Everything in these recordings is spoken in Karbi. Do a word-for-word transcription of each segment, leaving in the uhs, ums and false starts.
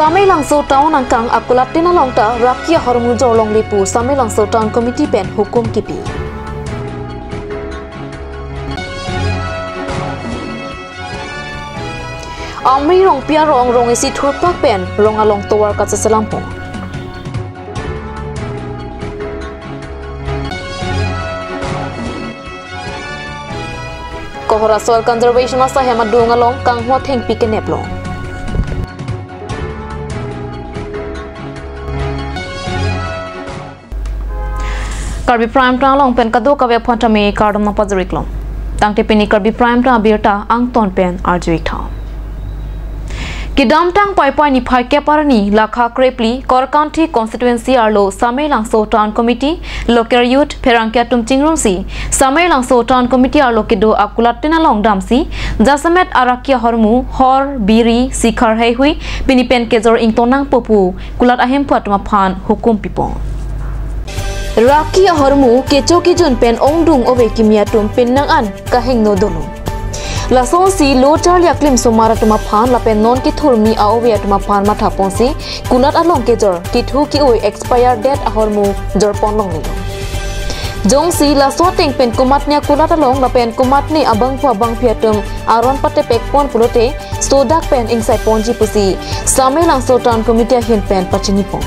Samelangso town angkang akulat tin along ta raki ahormu jorlongle pu Samelangso Town Committee pen hukum kipi. Amri Rongpi arong rong isi thurpak pen rong along tovar kacheselampon. Kohora Soil Conservation Asai hem adung along kangho thengpi kenep lo. Karbi Prime Time along pen kadokave aphan tame kardom nangpajir-iklo. Tangte pini Karbi Prime Time abirta angton pen arju-ik tha. Kedamtang Paipai niphai kep arni lakha krephli Korkanthi constituency arlo Samelangso Town Committee, local youth pherangke atum chingrumsi Samelangso Town Committee arlo kedo akulat tin along damsi jasemet araki ahormu, hor, biri, sikhar heihui pini pen kejor ingtonnangpo pu kulat ahemphu atum aphan hukum pipon. Raki ahormu kecho kejun pen ongdung ove kimi atum pinnang an kahingno dolo. Lasonsi lo charli aklim osomar atum aphan lapen non kethurmi a-ove atum aphan mathaponsi kulat along kejor kethu ke-oi expire date ahormu jorpon longlelo. Jongsi laso ateng pen komatne akulat along lapen komatne abangphu abangphi atum aron patepekpon pulote sodak pen ingsaiponji pusi Samelangso Town Committee ahin pen pachinipon.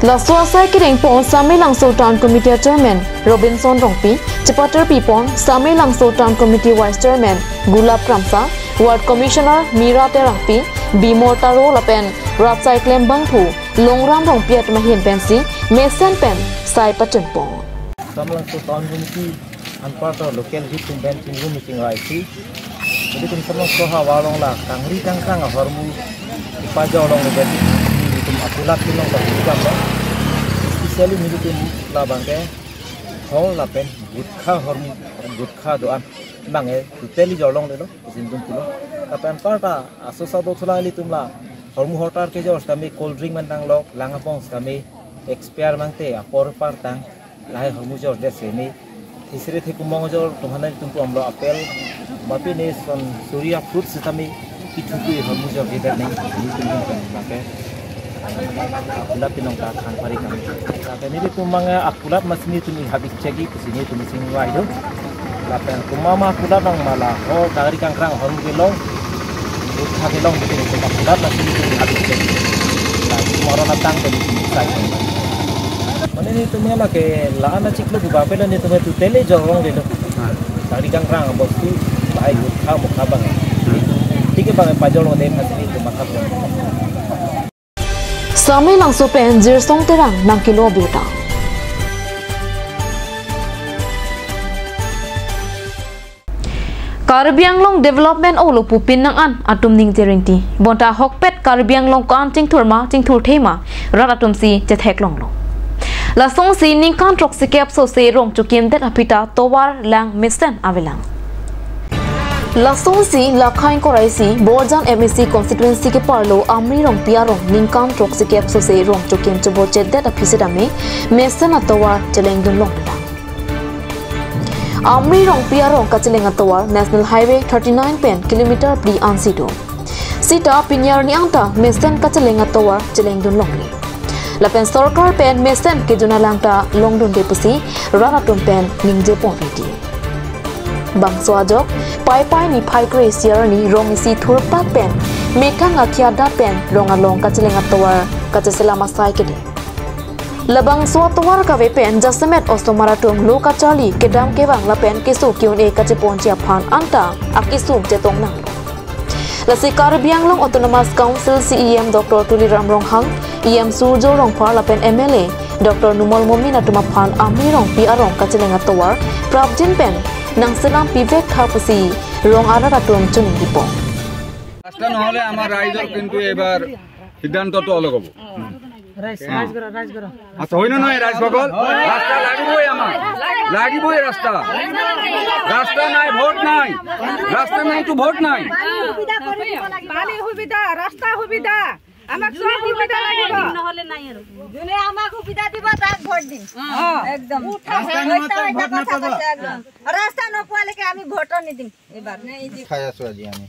Laso asai kerengpon Samelangso Town Committee Chairman Robinson Rongpi, chepaterpipon Samelangso Town Committee Vice Chairman Gulab Kramsa, Ward Commissioner Mira Terangpi, Bimol Taro lapen rat asai klembangphu Longram Rongpi atum ahin pensi mesen pen sai pachunpon. Samelangso Town Committee anparta local youth atum pen chingrumsi chingrai si. Jadi tum Samelangso havar along la kangri kangkrang ahormu kepajor longle, jadi tum akulat tin along ta kejam lo. Especially nelitum labang ke hor lapen gutkha ahormu, gutkha do-an abang ke totally jorlonglelo, jindun pulo. Lapen anparta asosa do thulang ilitum la hormu hortar kejor setame cold drink mantang lok, lang abong setame expire mangte apor partang lahai hormu jordet seme. Thesere thekumong jor atum aphan nelitum pu amlo apel. Mapi ne son suri a-fruit setame kethurpi hormu jordet neng. Nelitum pen lake akulat tin along ta thang pari kami. Lake nelitum mang akulat masi nelitum habit chegi pusi nelitum chingvai do. Lapen komat ma akulat nang ma la ho kangri kangkrang ahormu kelong, gutkha kelong, nelitum akulat masi nelitum habit chegi. La tomorrow natang pen nelitum sai. Mane nelitum lake la-an achiklo buba pela nelitum totally jorlonglelo. Kangri kangkrang bostu, lahai gutkha mukha abang. Thik abang pajorlongle masi nelitum matha. Samelangso pen Jirsong Terang nangkelo abirta. Karbi Anglong development olo pu pinnang an atum ningje rinti. Bonta ahokpet Karbi Anglong ko-an chingthur ma chingthurthe ma rat atum si chetheklonglo. Lasonsi ningkan throksi kep sose rong chokimdet aphi ta tovar lang mesen avelang. Lasonsi lakha ingkoi ra isi Borjan M A C constituency keparlo Amri Rongpi arong ningkan throksi kep sose rong chokim choborchetdet aphi setame mesen atovar chelengdun longlang. Amri Rongpi arong kacheleng atovar National Highway thirty-nine pen kilometer phli ansi do. Sita pini arni anta mesen kacheleng atovar chelengdun longle. Lapen sorkar pen mesen kejun alang ta longdunde pusi rat atum pen ningjeponridi. Bangso ajok Paipai niphai kre-isi arni rong isi thurpak pen methang akhia adak pen rong along kacheleng atovar kacheselam asai kede. Labangso atovar kave pen jasemet osomar atum lo kacharli kedam kevang lapen keso ke-un-e kacheponji aphan anta akesung chetong nanglo. Lasi Karbi Anglong Autonomous Council C E M Doctor Tuliram Ronghang, E M Surjya Rongphar lapen M L A Doctor Numal Momin atum aphan Amri Rongpi arong kacheleng atovar prapjin pen nangselam pivek tha pusi rong arat atum choningripo. ৰাস্তা নহ'লে আমাৰ ৰাইজৰ কিন্তু এইবাৰ সিদ্ধান্তটো অলপ হ'ব। ৰাইজ ৰাইজ কৰা ৰাইজ কৰা আচ্ছা, হয় নে নহয় ৰাইজসকল? ৰাস্তা লাগিবই আমাৰ, লাগিবই ৰাস্তা। ৰাস্তা নাই, ভোট নাই। ৰাস্তা নাইতো ভোট নাই। পানী সুবিধা, ৰাস্তা সুবিধা, আমাক চব সুবিধা লাগিব। যোনে আমাক সুবিধা দিব তাক ভোট দিম। একদম। ৰাস্তা নোপোৱালৈকে আমি ভোট নিদিম এইবাৰ। খাই আছো আজি আমি।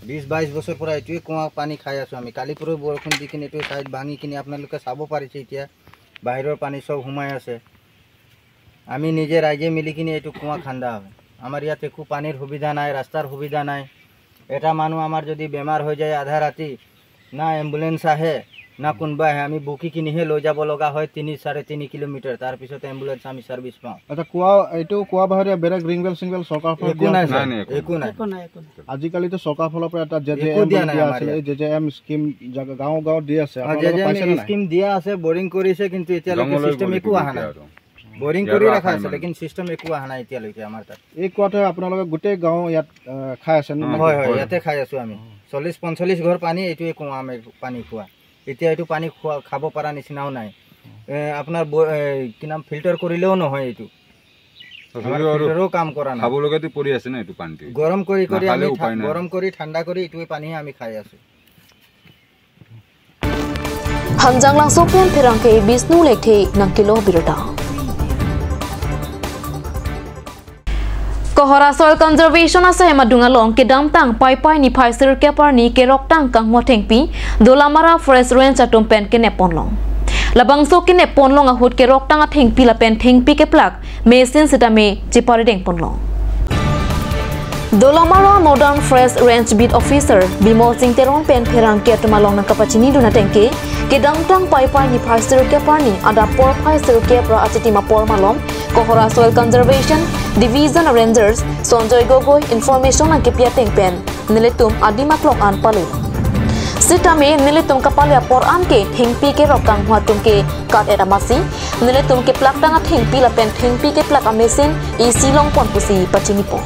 বিশ বাইশ বছৰ পৰা এইটোৱে কুঁৱা পানী খাই আছো আমি। কালি পৰহি বৰষুণ দি কিনে এইটো চাইড ভাঙি কিনে আপোনালোকে চাব পাৰিছে, এতিয়া বাহিৰৰ পানী চব সোমাই আছে। আমি নিজে ৰাইজে মিলি কিনে এইটো কুঁৱা খান্দা হয়। আমাৰ ইয়াত একো পানীৰ সুবিধা নাই, ৰাস্তাৰ সুবিধা নাই। এটা মানুহ আমাৰ যদি বেমাৰ হৈ যায় আধা ৰাতি, না এম্বুলেন্স আহে, না কোনোবা আহে, আমি বকি কিনিহে লৈ যাব লগা হয় তিনি চাৰে তিনি কিলোমিটাৰ। তাৰ পিছত এম্বুলেন্স আমি চাৰ্ভিচ পাওঁ। আচ্ছা, কুঁৱা, এইটো কুঁৱা বাহিৰে বেলেগ ৰিং বেল চিং বেল চৰকাৰৰ ফালে একো দিয়া নাই আছে? ছাৰ, নাই, নাই, একো একো নাই। একো নাই, একো নাই। আজিকালিতো চৰকাৰৰ ফালৰ পৰা এটা জে জে একো এম দিয়া বুলি নাই দিয়া আমাৰ আছিলে, ইয়াত। এই জে জে এম স্কিম জাগা-, গাঁও গাঁৱত দি আছে, অ, আপোনালোকে জে জে এম পাইছে নে নাই? স্কিম দিয়া আছে, বৰিং কৰিছে, কিন্তু এতিয়ালৈকে জংঘল চিষ্টেম বুলি একো অহা নাই। আৰু। বৰিং কৰি জংঘল ৰখা পানী আছিলে, মানে। কিন্তু চিষ্টেম একো অহা নাই এতিয়ালৈকে আমাৰ তাত। এই কুঁৱাতে আপোনালোকে গোটেই গাঁও ইয়াত, আহ, খাই আছে নে? অ, নেকি? হয়, হয়, হয়। ইয়াতে খাই আছো আমি। চল্লিছ পঞ্চল্লিছ ঘৰ পানী, এইটোৱে কুঁৱা আমি পানী খোৱা। এতিয়া এইটো পানী খোৱা, খাব পৰা নিচিনাও নাই। এ, আপোনাৰ ব-, এ, কি নাম, ফিল্টাৰ কৰিলেও নহয় এইটো। তথাপিও আমাৰ আৰু ফিল্টাৰো কাম কৰা নাই। খাবলগীয়াতো পৰি আছে ন এইটো পানীটো। গৰম কৰি কৰি নাখালে আমি উপায় থা-, নাই। গৰম কৰি ঠাণ্ডা কৰি এইটোৱে পানীহে আমি খাই আছো। Hamjang Langso pen pherangke Bishnu Lekthe nangkelo birta. Kohora Soil Conservation asai madung along kedamtang Paipai niphai sirkep arni keroktang kanghwa thengpi Dolamara Forest Range atum pen kenep ponlong. Labangso kenep ponlong ahut keroktang athengpi lapen thengpi keplak machine sitame cheparideng ponlong. Dolamara Northern Forest Range Beat Officer Bimol Singh Teron pen pherangke atum along nangkapachinidun atengke, kedamtang Paipai niphai sirkep arni adap porphai sirkep ra achitim apor malom, Kohora Soil Conservation Division Rangers Sanjoy Gogoi information nangkepi ateng pen nelitum adim aklong an pale. Sitame nelitum kapale apor anke thengpi kerok kanghwa atum ke kat-et amatsi, nelitum keplaktang athengpi lapen thengpi keplak amachine isi longpon pusi pachinipo.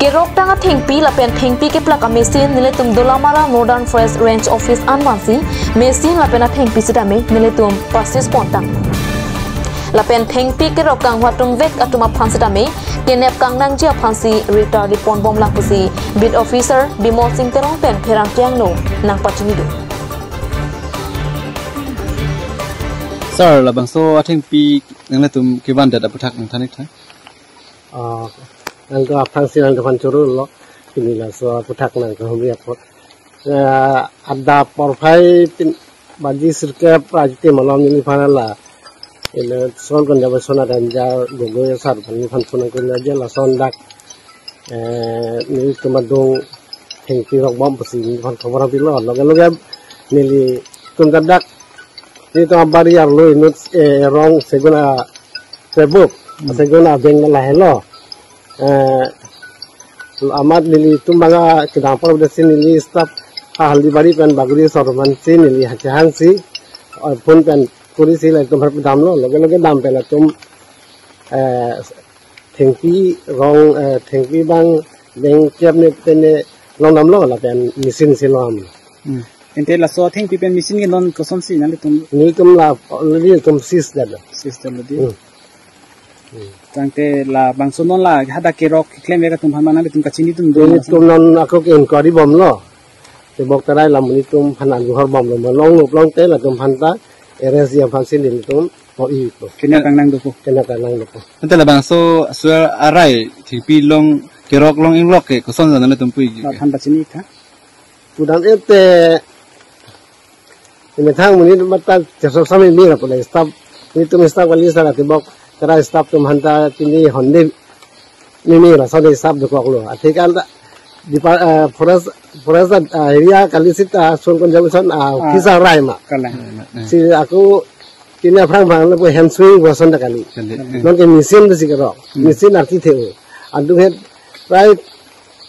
Keroktang athengpi lapen thengpi keplak amachine nelitum Dolamara Northern Forest Range Office anvansi machine lapen athengpi sitame nelitum pasis pontang. Lapen thengpi kerok kanghwa atum vek atum aphan sitame kenep kangnangji aphansi ri tarlipon bomlang pusi Beat Officer Bimol Singh Teron pen pherangke angno nangpachinidun. Sir, labangso athengpi nanglitum kevandet aputhak nangthan-ik tha. Ah, nangtum aphrangsi nangtumphan chorolo, pini laso aputhak nangkahumri apot. Ah, adap porphai tin baji sirkep ra achitim malom neliphan la. Ilo Soil Conservation Ranger Gogoi sir aphan neliphan phone nangkelo je lason dak, eh, nelitum adung thengpi rokbom pusi neliphan khobor pilo. Loge loge nelitum dak nelitum abari arlo inut, eh, rong segun a-, sebuk, hmm, segun abeng lahelo. Eh, amat nelitum bang kedam apor desi neli staff Haldi bari pen Baguri sorman si neli hakehang si, eh, phone pen kuri si latum har damlo, loge loge dam pen latum, eh, thengpi rong, eh, thengpi bang beng kep ne pen ne long damlo lapen machine si long damlo. Hmm. Ante laso thengpi pen machine ke non kosonsi nanglitum? Nelitum la already nelitum seize detlo. Seize detlo dei. Hmm. Hmm. Tangte labangso non la hadak kerok keklem ya atum aphan ma nanglitum kachinidun do? Nelitum non ako ke inquiry bomlo. Tebok terai lam nelitum aphan anhor bomlo, malong lop longte latum aphan ta arrest ji aphansi nelitum o-ipo. Kenep kangnang dopo. Kenep kangnang dopo. Ante labangso soil arai thengpi long kerok long inglok ke koson jana nelitum pu-ik ke? Aphan pachini tha. Pudam ete ini thang muni mata chesok sami mira pula staff. Nelitum staff kali sa tebok terai staff atum aphan ta pini honde mimi la sode staff dokoklo. Athikal ta dipar-, eh, forest, forest, eh, area kali sita Soil Conservation, ah, ah, officer rai ma. Kalang. Si ako kini aphrang aphrang lapu hand swing boson ta kali. Kali. Nonke machine besi kerok. Hmm. Machine arti the-o. Adung het right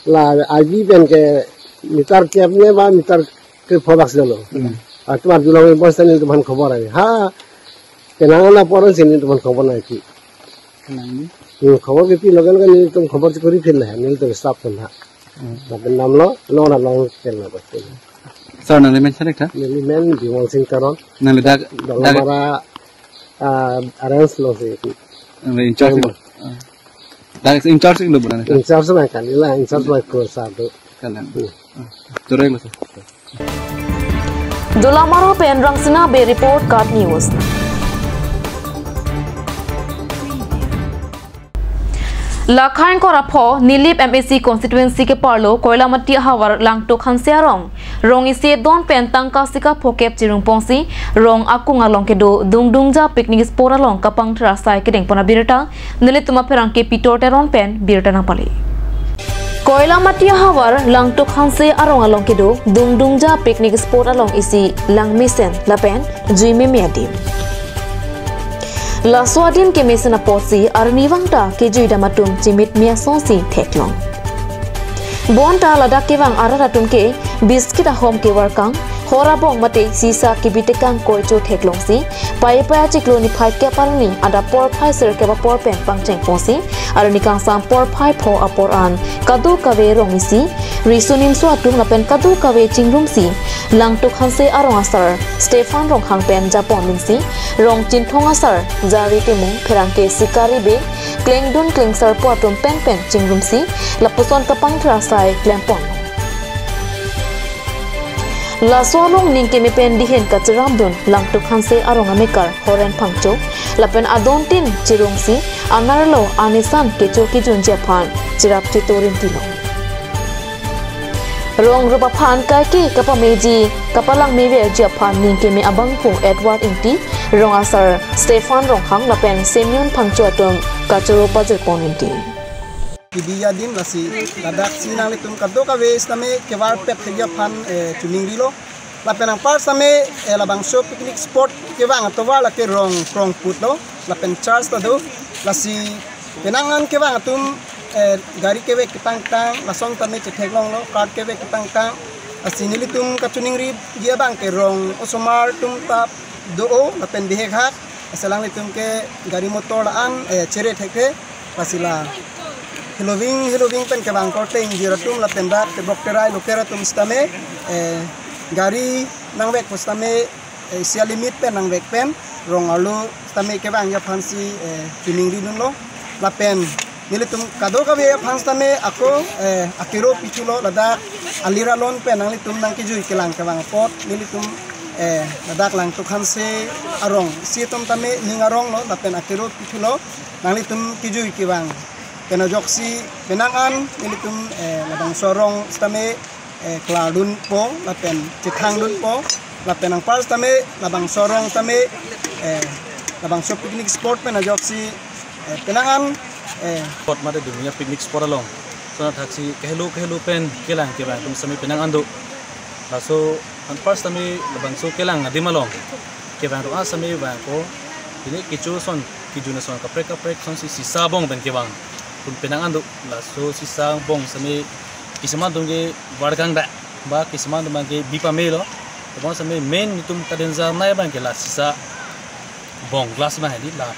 la I B pen ke meter kep ne ba meter kre pho bak silo. Hmm. Atum arjulong bos ta nelitum aphan khobor ai. Ha, kenang na poron si nelitum aphan khobor nangpi. Kenang ni? Hmm, khobor kepi loge loge nelitum khobor chikuri phil la, nelitum staff atum ha. Hmm. Lapen damlo, long na long kel na bos. Sir, nangli men chalek tha? Neli men Bimol Singh Teron. Nangli dak, dak Dolamara, ah, arrange lo si. Nangli in charge lo. Ah. Dak in charge lo bu nangli tha? In charge na kali la, in charge lo ko sa do. Kalang. Hmm. Ah. Turek lo sir. Dolamara pen Rangsina Bey report, KAT News. Lakhain kora pho Nilip M A C constituency keparlo Koilamati ahavar Langtuk Hanse arong, rong isi don pen tangka sika phokep chirung ponsi rong akung along kedo Dungdungja picnic spot along kapangthir asai kedeng pon abirta nelitum apherangke Pitor Teron pen birta nangpale. Koilamati ahavar Langtuk Hanse arong along kedo Dungdungja picnic spot along isi langmesen lapen jui meme adim. Laso adim kemesen apotsi arnivang ta kejuidam atum chimit me asonsi theklong. Bonta ladak kevang arat atum ke biscuit ahom kevarkang, hor abong mate sisa kebi tekang koicho theklongsi, Paipai achiklo niphai kep arni adap porphai sirkep apor pen pangcheng ponsi, arni kangsam porphai pho apor an kadokave rong isi, riso nimso atum lapen kadokave chingrumsi, Langtuk Hanse arong asar Stephen Ronghang pen japon minsi, rong chinthong asar Jari Timung, pherangke Sikari Bey, klengdun klengsarpo atum pen pen chingrumsi, lapuson kapangthir asai klempon. Laso along ning keme pen dihen kacheramdun Langtuk Hanse arong amekar Horen Phangcho lapen adontin chirungsi anerlo anesan kecho kejunji aphan cherap chetorin tilo. Rong rup aphan kaike kapameji kapalangmeverji aphan ning keme abangphu Edward Ingti, rong asar Stephen Ronghang lapen Simeon Phangcho atum kachoro pajirpon inti. Kebi adim lasi ladaksi nanglitum kadokave sitame kevarpet thekji aphan, eh, choningrilo. Lapen anpar sitame, eh, labangso picnic spot kevang atovar lake rong krongputlo. Lapen church ta do. Lasi penang an kevang atum, eh, gari kevek kepangtang, lason tame chetheklonglo, cart kevek kepangtang. Lasi nelitum kachoningriji abang ke rong osomar atum ta do-o lapen bihekhak. Lasi alanglitum ke gari motor la-an, eh, chere thekthe. Lasi la heloving heloving pen kevang korte ingjir atum lapen dak tebok terai loker atum sitame, eh, gari nangvek pu sitame, eh, isi alimit pen nangvek pen rong arlo sitame kevangji aphansi, eh, choningridunlo. Lapen nelitum kadokave aphan sitame ako, eh, akero pithulo, ladak alir alon pen nanglitum nangkejui kelang kevang apot nelitum, eh, ladak Langtuk Hanse arong isi atum tame ning aronglo lapen akero pithulo, nanglitum kejui kevang pen ajoksi penang an nelitum, eh, labangso arong sitame, eh, klardunpo lapen chethangdunpo, lapen anpar sitame labangso arong sitame, eh, labangso picnic spot pen ajoksi, eh, penang an, eh, spot mate Dungdungja picnic spot along. Lason athaksi kehelo kehelo pen kelang kevang atum sitame penang an do. Laso anpar sitame labangso kelang adim along kevang atum an sitame vangpo, pine kecho ason, kejun ason kaprek kaprek asonsi sisa abong pen kevang atum penang an do. Laso sisa abong sitame kisiman atum ke varkang dak, ba kisiman atum ke bi pamelo. Labang sitame main nelitum ka-danger nai abang ke la sisa abong glass abang hedi la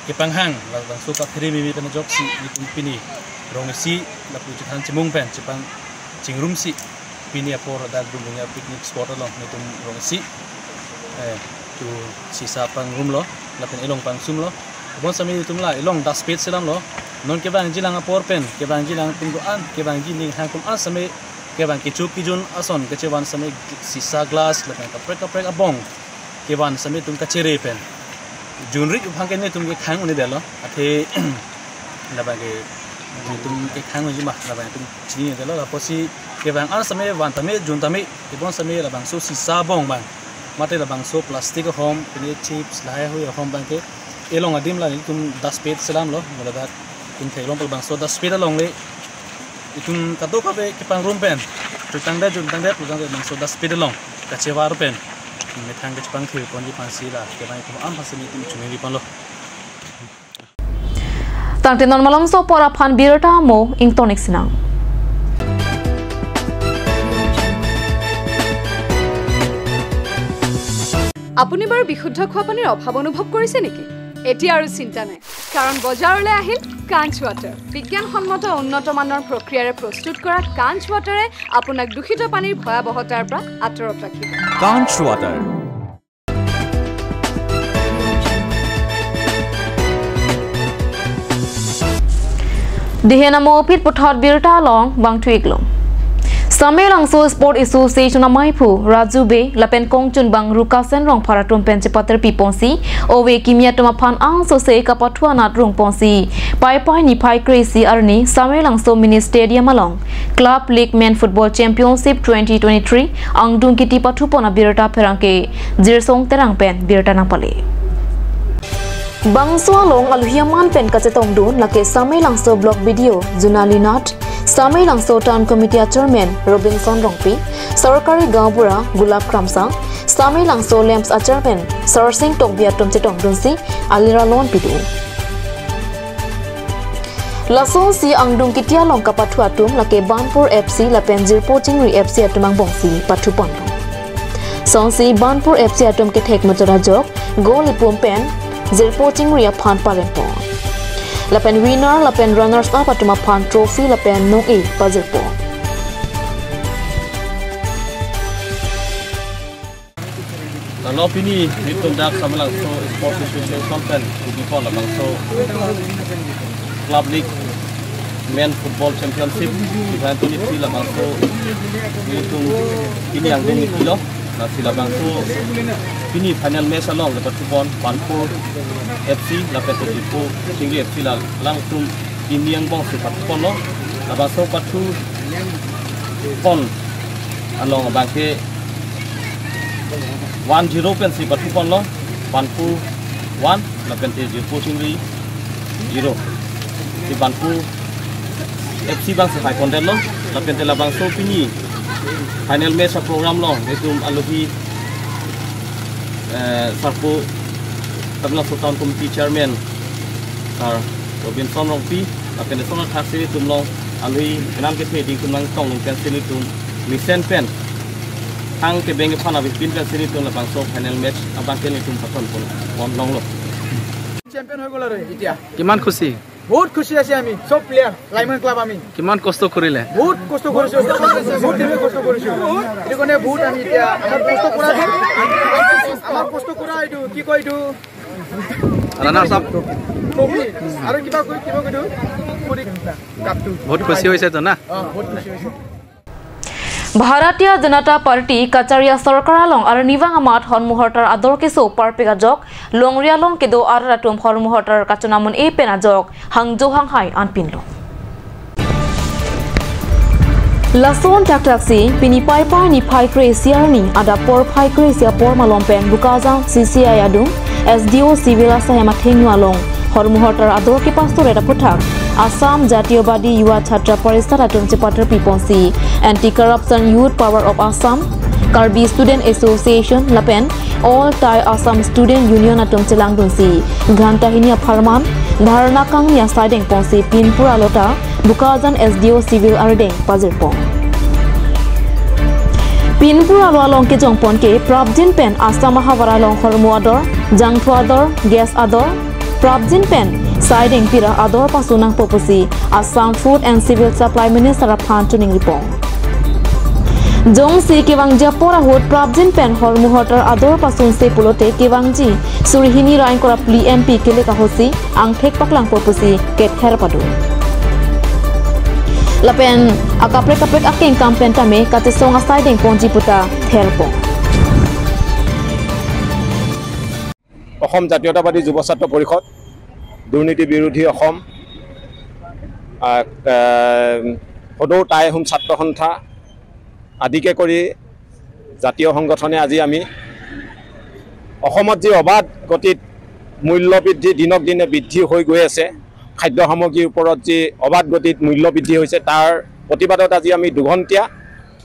kepanghang, labangso kaphere meme pen ajoksi nelitum pini rong isi lapu chethan chimung pen chepang chingrumsi pini apor dak Dungdungja picnic spot along nelitum rong isi, eh, tu sisa pangrumlo lapen elong pangsumlo. Labang sitame nelitum la elong dustbin selamlo. Non kevangji lang apor pen, kevangji lang atum ko-an, kevangji ning hang atum an sitame kevang kecho kejun ason kachevan sitame sisa glass lapen kaprek kaprek abong kevan sitame nelitum kachere pen junri abang ke nelitum kekhang un-edetlo. Athe labang ke nelitum kekhang unji ma, labang nelitum chinidetlo. Lapusi kevang an sitame van tame jun tame, kebon sitame labangso sisa abong abang mate labangso plastic ahom, pine chips lahaihui ahom abang ke elong adim la nelitum dustbin selamlo. Mo ladak nelitum theklong labangso dustbin along le itum kadokave kepangrum pen, jutang det, juntang det, jutang det, labangso dustbin along kachevar pen methang kachepangthir ponji aphansi la kevang atum an aphansi nelitum choningri ponlo. Tangte non malomso apor aphan birta mo ingtonik sinang. আপুনি বাৰু বিশুদ্ধ খোৱা পানীৰ অভাৱ অনুভৱ কৰিছে নেকি? এতিয়া আৰু চিন্তা নাই, কাৰণ বজাৰলৈ আহিল কাঞ্চ ৱাটাৰ। বিজ্ঞানসন্মত উন্নত মানৰ প্ৰক্ৰিয়াৰে প্ৰস্তুত কৰা কাঞ্চ ৱাটাৰে আপোনাক দূষিত পানীৰ ভয়াৱহতাৰ পৰা আঁতৰত ৰাখিব। Kanch Water। Dihen amo aphi puthot birta along vangthu-iklo. Samelangso Sport Association amaiphu Raju Bey lapen kongchunbang Rukasen Rongphar atum pen chepaterpi ponsi, ove kimi atum aphan angsose kapathu anat rung ponsi, Paipai niphai kre-isi arni Samelangso Mini Stadium along Club League Men Football Championship twenty twenty-three angdung kiti pathupon abirta pherangke Jirsong Terang pen birta nangpale. Bangso along aluhi aman pen kachetongdun lake Samelangso Block B D O Junali Nath, Samelangso Town Committee a Chairman Robinson Rongpi, Sorkari Gaonbura Gulab Kramsa, Samelangso LAMPS a Chairman Sarsing Tokbi atum chetongdunsi alira lon pidu. Lasonsi angdung kiti along kapathu atum lake Banpur F C lapen Jirpo Chingri F C atum angbongsi pathuponlo. Sonsi Banpur F C atum kethek machot ajok goal ipum pen Jirpo Chingri aphan parempo. Lapen winner lapen runners up atum aphan trophy lapen nong-e pajirpo. Lalo pini nelitum dak Samelangso Sports Association pen kudipon labangso Club League Men Football Championship two thousand twenty-three labangso nelitum pini angdung nitilo. Lasi labangso pini final match along le pathupon Banpur F C lapen Jirpo Chingri F C la alangtum pini angbongsi pathuponlo. Labangso pathupon along abangke one zero pensi pathuponlo, Banpur one, lapente Jirpo Chingri zero. Si Banpur F C abangsi haipondetlo, lapente labangso pini final match a program along nelitum aluhi, eh, Sarpo Samelangso Town Committee Chairman Sar Robinson Rongpi, lapente sona thaksi nelitum along aluhi kenan kethe ding atum nangtong lung pensi nelitum mesen pen thang kebeng aphan avepin pensi nelitum labangso final match abangke nelitum pathupon pon longlo. Champion হৈ গ'ল আৰু এতিয়া। কিমান খুচি? বহুত খুচি আছে আমি, চব প্লেয়াৰ, লাইমন ক্লাব আমি। কিমান কষ্ট কৰিলে? বহুত কষ্ট কৰিছো, বহুত দিনে কষ্ট কৰিছো। সেইটো কাৰণে বহুত আমি এতিয়া আমাৰ কষ্ট কৰা, আমাৰ কষ্ট কৰা এইটো কি কয় এইটো? Runners up. ট্ৰফি। আৰু কিবা কৈ, কিবা কৈ দিওঁ, কৰি কাপটো। বহুত খুচি হৈছে তো না? অ, বহুত খুচি হৈছে। Bharatiya Janata Party kacharia sorkar along arnivang amat hormu hortar ador keso parpik ajok, longri along kedo arat atum hormu hortar kachonamon-e pen ajok hangjo hanghai anpinlo. Lason thakthak si pini Paipai niphai kre-isi arni adap porphai kre-isi apor malom pen Bokajan C C I adung S D O Civil asahem athengno along hormu hortar ador kepastor et aphuthak Assam Jatiyabadi Yuva Chhatra Parishad atum chepaterpi ponsi Anti Corruption Youth Power of Assam, Karbi Student Association lapen All Thai Assam Student Union atum chelangdunsi ghanta hini apharman dharna kangni asai dengponsi pinpur alota Bokajan S D O Civil ardeng pajirpon. Pinpur alo along kejongpon ke prapjin pen Assam ahavar along hormu ador, jangthu ador, gas ador, prapjin pen sai dengpira ador pasu nangpo pusi Assam Food and Civil Supply Minister aphan chiningripon. Jongsi kevangji apor ahut prapjin pen hormu hortar ador pasunse pulote kevangji suri hini ra ingkoi ra phli M P kelek ahutsi angthek paklangpo pusi kether pado. Lapen akaprek kaprek akengkam pen tame kachesong asai dengponji puta therpon. অসম জাতীয়তাবাদী যুৱ ছাত্ৰ পৰিষদ, দুৰ্নীতি বিৰোধী অসম, আহ, আহ, সদৌ টাই আহোম ছাত্ৰ সন্থা আদিকে কৰি জাতীয় সংগঠনে আজি আমি অসমত যি অবাধ গতিত মূল্য বৃদ্ধি, দিনক দিনে বৃদ্ধি হৈ গৈ আছে, খাদ্য সামগ্ৰীৰ ওপৰত যি অবাধ গতিত মূল্য বৃদ্ধি হৈছে, তাৰ প্ৰতিবাদত আজি আমি দুঘণ্টীয়া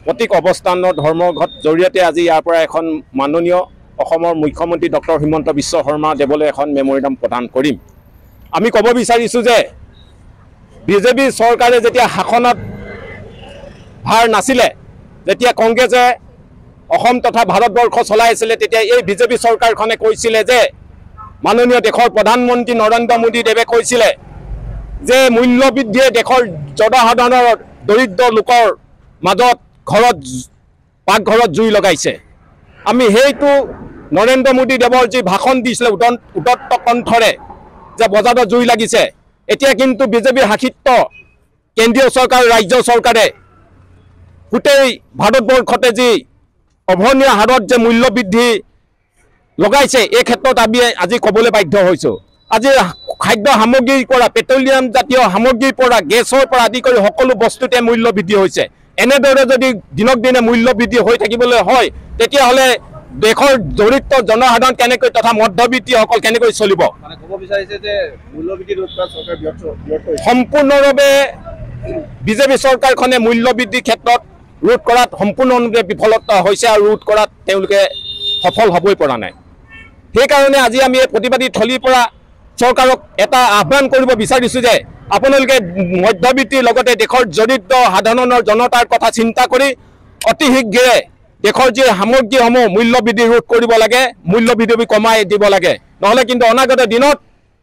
প্ৰতীক অৱস্থানৰ ধৰ্মঘট জৰিয়তে আজি ইয়াৰ পৰা এখন মাননীয় অসমৰ মুখ্যমন্ত্ৰী ডক্টৰ হিমন্ত বিশ্ব শৰ্মা দেৱলৈ এখন মেমৰেণ্ডাম প্ৰদান কৰিম। আমি ক'ব বিচাৰিছোঁ যে বিজেপি চৰকাৰে যেতিয়া শাসনত ভাৰ নাছিলে, যেতিয়া কংগ্ৰেছে অসম তথা ভাৰতবৰ্ষ চলাই আছিলে, তেতিয়া এই বিজেপি চৰকাৰখনে কৈছিলে যে, মাননীয় দেশৰ প্ৰধানমন্ত্ৰী নৰেন্দ্ৰ মোদী দেৱে কৈছিলে যে মূল্য বৃদ্ধিয়ে দেশৰ জনসাধাৰণৰ, দৰিদ্ৰ লোকৰ মাজত ঘৰত, পাকঘৰত জুই লগাইছে। আমি সেইটো নৰেন্দ্ৰ মোদী দেৱৰ যি ভাষণ দিছিলে উদন-, উদত্ত কণ্ঠৰে যে বজাৰত জুই লাগিছে, এতিয়া কিন্তু বিজেপি শাসিত কেন্দ্ৰীয় চৰকাৰ, ৰাজ্য চৰকাৰে গোটেই ভাৰতবৰ্ষতে যি অভাৱনীয় হাৰত যে মূল্য বৃদ্ধি লগাইছে, এই ক্ষেত্ৰত আমি আজি ক'বলৈ বাধ্য হৈছোঁ। আজি খাদ্য সামগ্ৰীৰ পৰা, পেট্ৰলিয়াম জাতীয় সামগ্ৰীৰ পৰা, গেছৰ পৰা আদি কৰি সকলো বস্তুতে মূল্য বৃদ্ধি হৈছে। এনেদৰে যদি দিনক দিনে মূল্য বৃদ্ধি হৈ থাকিবলৈ হয়, তেতিয়াহ'লে দেশৰ দৰিদ্ৰ জনসাধাৰণ কেনেকৈ তথা মধ্যবিত্তীসকল কেনেকৈ চলিব? মানে ক'ব বিচাৰিছে যে মূল্যবৃদ্ধি ৰোধ কৰাত চৰকাৰ ব্যৰ্থ ব্যৰ্থ হৈছে। সম্পূৰ্ণৰূপে বিজেপি চৰকাৰখনে মূল্য বৃদ্ধিৰ ক্ষেত্ৰত ৰোধ কৰাত সম্পূৰ্ণৰূপে বিফলতা হৈছে আৰু ৰোধ কৰাত তেওঁলোকে সফল হ'বই পৰা নাই। সেইকাৰণে আজি আমি এই প্ৰতিবাদী থলীৰ পৰা চৰকাৰক এটা আহ্বান কৰিব বিচাৰিছোঁ যে আপোনালোকে মধ্যবিত্তিৰ লগতে দেশৰ দৰিদ্ৰ সাধাৰণৰ জনতাৰ কথা চিন্তা কৰি অতি শীঘ্ৰে দেশৰ যি সামগ্ৰীসমূহ মূল্য বৃদ্ধি ৰোধ কৰিব লাগে, মূল্য বৃদ্ধি কমাই দিব লাগে। নহ'লে কিন্তু অনাগত দিনত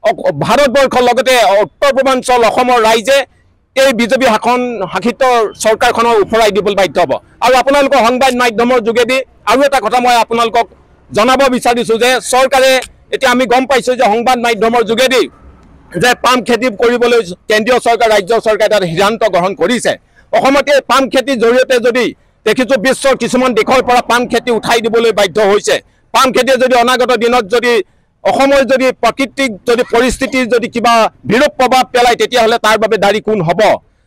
অ- ভাৰতবৰ্ষৰ লগতে উত্তৰ পূৰ্বাঞ্চল অসমৰ ৰাইজে এই বিজেপি শাসন শাসিত চৰকাৰখনক ওফৰাই দিবলৈ বাধ্য হ'ব। আৰু আপোনালোকৰ সংবাদ মাধ্যমৰ যোগেদি আৰু এটা কথা মই আপোনালোকক জনাব বিচাৰিছোঁ যে চৰকাৰে, এতিয়া আমি গম পাইছোঁ যে সংবাদ মাধ্যমৰ যোগেদি যে পাম খেতি কৰিবলৈ কেন্দ্ৰীয় চৰকাৰ, ৰাজ্য চৰকাৰে এটা সিদ্ধান্ত গ্ৰহণ কৰিছে। অসমত এই পাম খেতিৰ জৰিয়তে যদি দেখিছোঁ বিশ্বৰ কিছুমান দেশৰ পৰা পাম খেতি উঠাই দিবলৈ বাধ্য হৈছে। পাম খেতিয়ে যদি অনাগত দিনত যদি অসমৰ যদি প্ৰাকৃতিক যদি পৰিস্থিতিৰ যদি কিবা বিৰূপ প্ৰভাৱ পেলায়, তেতিয়াহ'লে তাৰ বাবে দায়ী কোন হ'ব?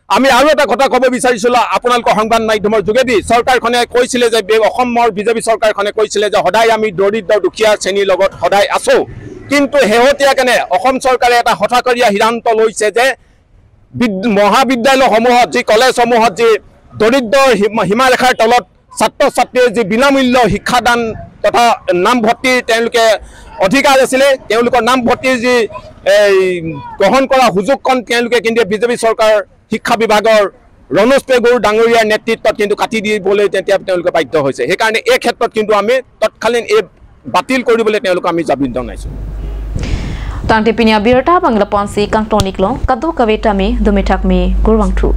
আমি আৰু এটা কথা ক'ব বিচাৰিছিলোঁ আপোনালোকৰ সংবাদ মাধ্যমৰ যোগেদি। চৰকাৰখনে কৈছিলে যে বে- অসমৰ বিজেপি চৰকাৰখনে কৈছিলে যে সদায় আমি দৰিদ্ৰ দুখীয়া শ্ৰেণীৰ লগত সদায় আছোঁ, কিন্তু শেহতীয়া কেনে অসম চৰকাৰে এটা হঠকাৰীয়া সিদ্ধান্ত লৈছে যে বিদ- মহাবিদ্যালয়সমূহত, যি কলেজসমূহত যি দৰিদ্ৰ সীমা- সীমাৰেখাৰ তলত ছাত্ৰ ছাত্ৰীয়ে যি বিনামূল্য শিক্ষাদান তথা নামভৰ্তিৰ তেওঁলোকে অধিকাৰ আছিলে, তেওঁলোকৰ নামভৰ্তিৰ যি এই গ্ৰহণ কৰা সুযোগকণ তেওঁলোকে কিন্তু বিজেপি চৰকাৰ শিক্ষা বিভাগৰ ৰণোজ পেগু ডাঙৰীয়াৰ নেতৃত্বত কিন্তু কাটি দিবলৈ তেতিয়া তেওঁলোকে বাধ্য হৈছে। সেইকাৰণে এই ক্ষেত্ৰত কিন্তু আমি তৎকালীন এই বাতিল কৰিবলৈ তেওঁলোকক আমি জাবিন জনাইছোঁ। Tangte pini abirta bang lapu-ansi kangton-iklo, kadokave tame dome thakme kurvangthu.